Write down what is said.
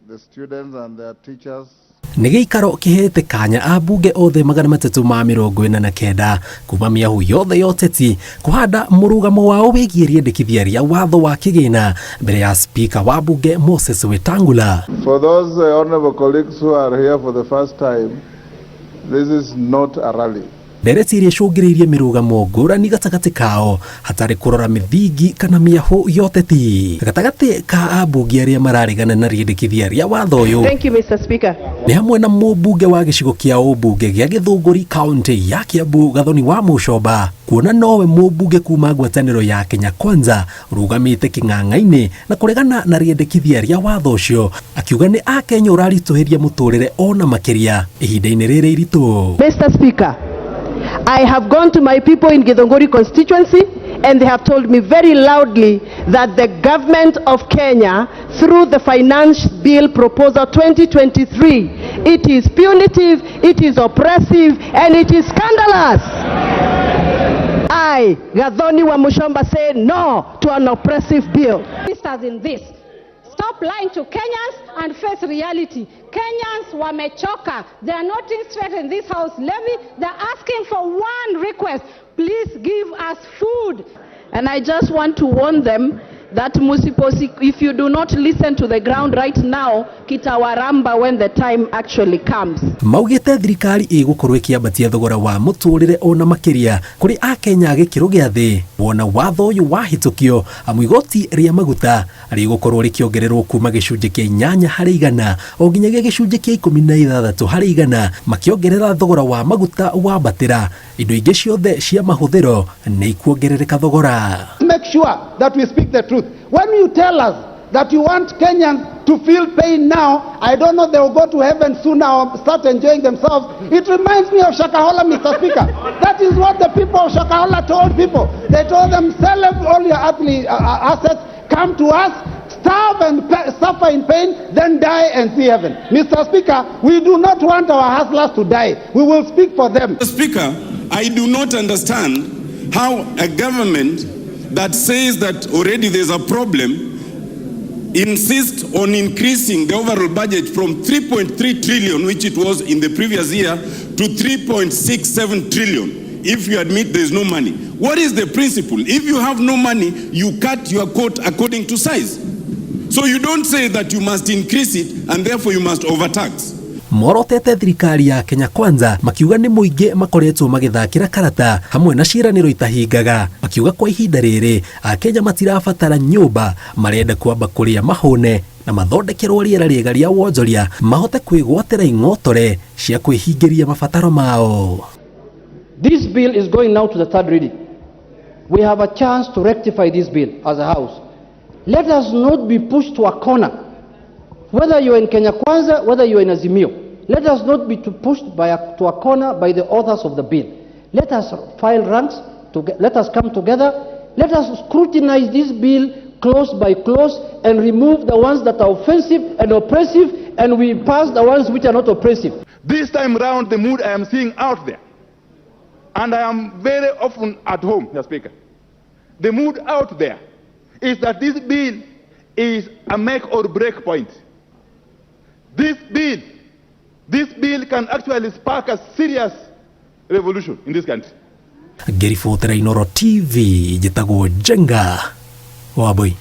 The students and their teachers. Nĩ gĩikaro kĩhete kanya ambunge othe 349 kuma mĩahu yothe ya ũteti kũhanda mũrũgamo wao wĩgiĩ rĩendekithia rĩa watho wa kĩgĩna mbere ya spika wa bunge Moses Wetangula. For those honorable colleagues who are here for the first time, this is not a rally. Ndereti iria icũngĩrĩirie mĩrũgamo ngũrani gatagatĩ kao hatarĩ kũrora mĩthingi kana mĩahũ ya ũteti gatagatĩ ka ambunge arĩa mararegana na rĩendekithia rĩa watho ũyũ. Thank you, Mr. Speaker. Nĩ hamwe na mũmbunge wa gĩcigo kĩa ũmbunge gĩa Gĩthũngũri, kaunti ya Kiambu, Gathoni wa Mũcomba, kuona nowe mũmbunge kuma ngwatanĩro ya Kenya Kwanza ũrũgamĩte kĩng'ang'a-inĩ na kũregana na rĩendekithia rĩa watho ũcio, akiuga nĩ akenya ũraritũhĩria mũtũrĩre ona makĩria ihinda-inĩ rĩrĩ iritũ. Mr. Speaker, I have gone to my people in Githunguri constituency and they have told me very loudly that the government of Kenya, through the Finance Bill Proposal 2023, it is punitive, it is oppressive, and it is scandalous. I, Gathoni Wamuchomba, say no to an oppressive bill. Ministers in this. Stop lying to Kenyans and face reality. Kenyans wamechoka. They are not interested in this house levy. They are asking for one request. Please give us food. And I just want to warn them that musiposi, if you do not listen to the ground right now, kitawaramba when the time actually comes. Maugĩte thirikari ĩgũkorwo ĩkĩambatia thogora wa mũtũrĩre ona makĩria kũrĩ akenya a gĩkĩro gĩa thĩ wona watho ũyũ wahĩtũkio, amu igoti rĩa maguta rĩgũkorwo rĩkĩongererwo kuma 8% o nginyagia 16%, makĩongerera thogora wa maguta wambatĩra indo ingĩ ciothe cia mahũthĩro nĩ ikuongerereka thogora. Make sure that we speak the truth. When you tell us that you want Kenyans to feel pain now, I don't know, they will go to heaven soon or start enjoying themselves. It reminds me of Shakahola, Mr. Speaker. That is what the people of Shakahola told people. They told them, sell all your earthly assets, come to us, starve and suffer in pain, then die and see heaven. Mr. Speaker, we do not want our hustlers to die. We will speak for them. Mr. Speaker, I do not understand how a government that says that already there's a problem insists on increasing the overall budget from 3.3 trillion, which it was in the previous year, to 3.67 trillion, if you admit there's no money. What is the principle? If you have no money, you cut your coat according to size. So you don't say that you must increase it and therefore you must overtax. Morotete thirikari ya Kenya Kwanza makiuga nĩ mũingĩ makoretwo magĩthakĩra karata hamwe na ciĩranĩro itahingaga, makiuga kwa ihinda rĩrĩ akenya matirabatara nyũmba, marenda kwamba kũrĩa mahũne na mathondekerwo rĩera rĩega rĩa wonjoria mahote kwĩgwatĩra ing'otore cia kwĩhingĩria mabataro mao. This bill is going now to the third reading. We have a chance to rectify this bill as a house. Let us not be pushed to a corner. Whether you're in Kenya Kwanza, whether you're in Azimio, let us not be pushed to a corner by the authors of the bill. Let us file ranks, let us come together, let us scrutinize this bill clause by clause and remove the ones that are offensive and oppressive, and we pass the ones which are not oppressive. This time round, the mood I am seeing out there, and I am very often at home, Mr. Speaker, the mood out there is that this bill is a make or break point. This bill can actually spark a serious revolution in this country. Ngĩribotera Inoro TV, njĩtagwo Njenga Wambui.